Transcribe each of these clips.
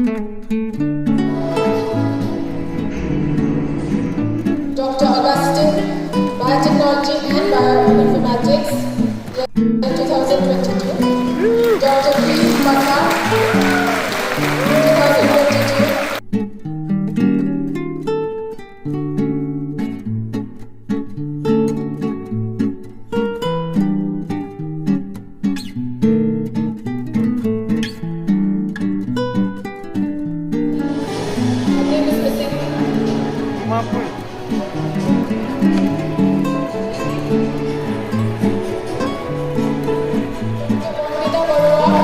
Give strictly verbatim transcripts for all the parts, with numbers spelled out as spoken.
Doctor Augustine, Biotechnology and Bioinformatics, year two thousand twenty-two. Doctor P Patha, two thousand twenty-two.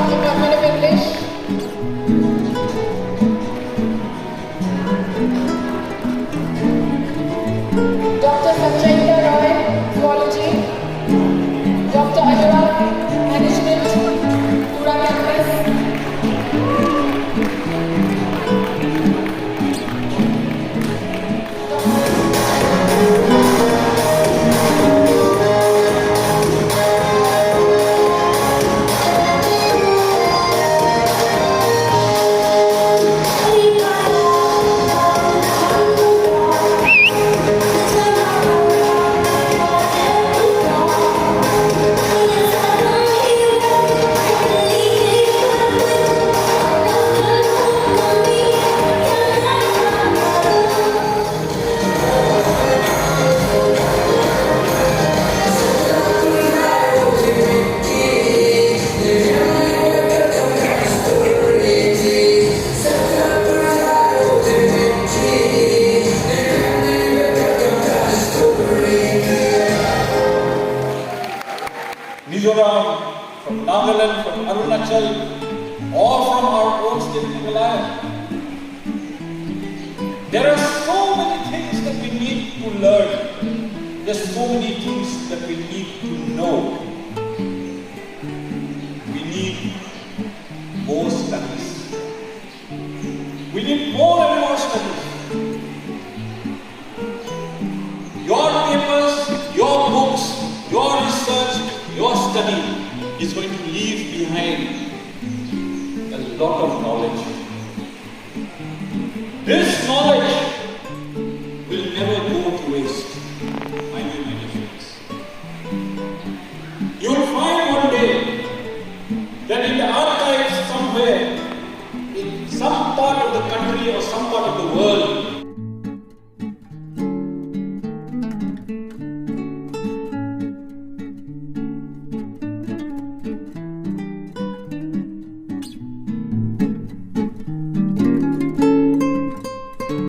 Department of English. Doctor Sanjay Roy, Zoology. Doctor Anurag, Management, Tura Campus. Mizoram, from Nagaland, from Arunachal, or from our own state Meghalaya. There are so many things that we need to learn. There's so many things that we need to know. We need more studies. We need more and more studies. Your papers, your books, your research, your study is going to leave behind a lot of knowledge. This knowledge will never go to waste, my dear, my dear friends. You'll find one day that in the archives somewhere, in some part of the country or some part of the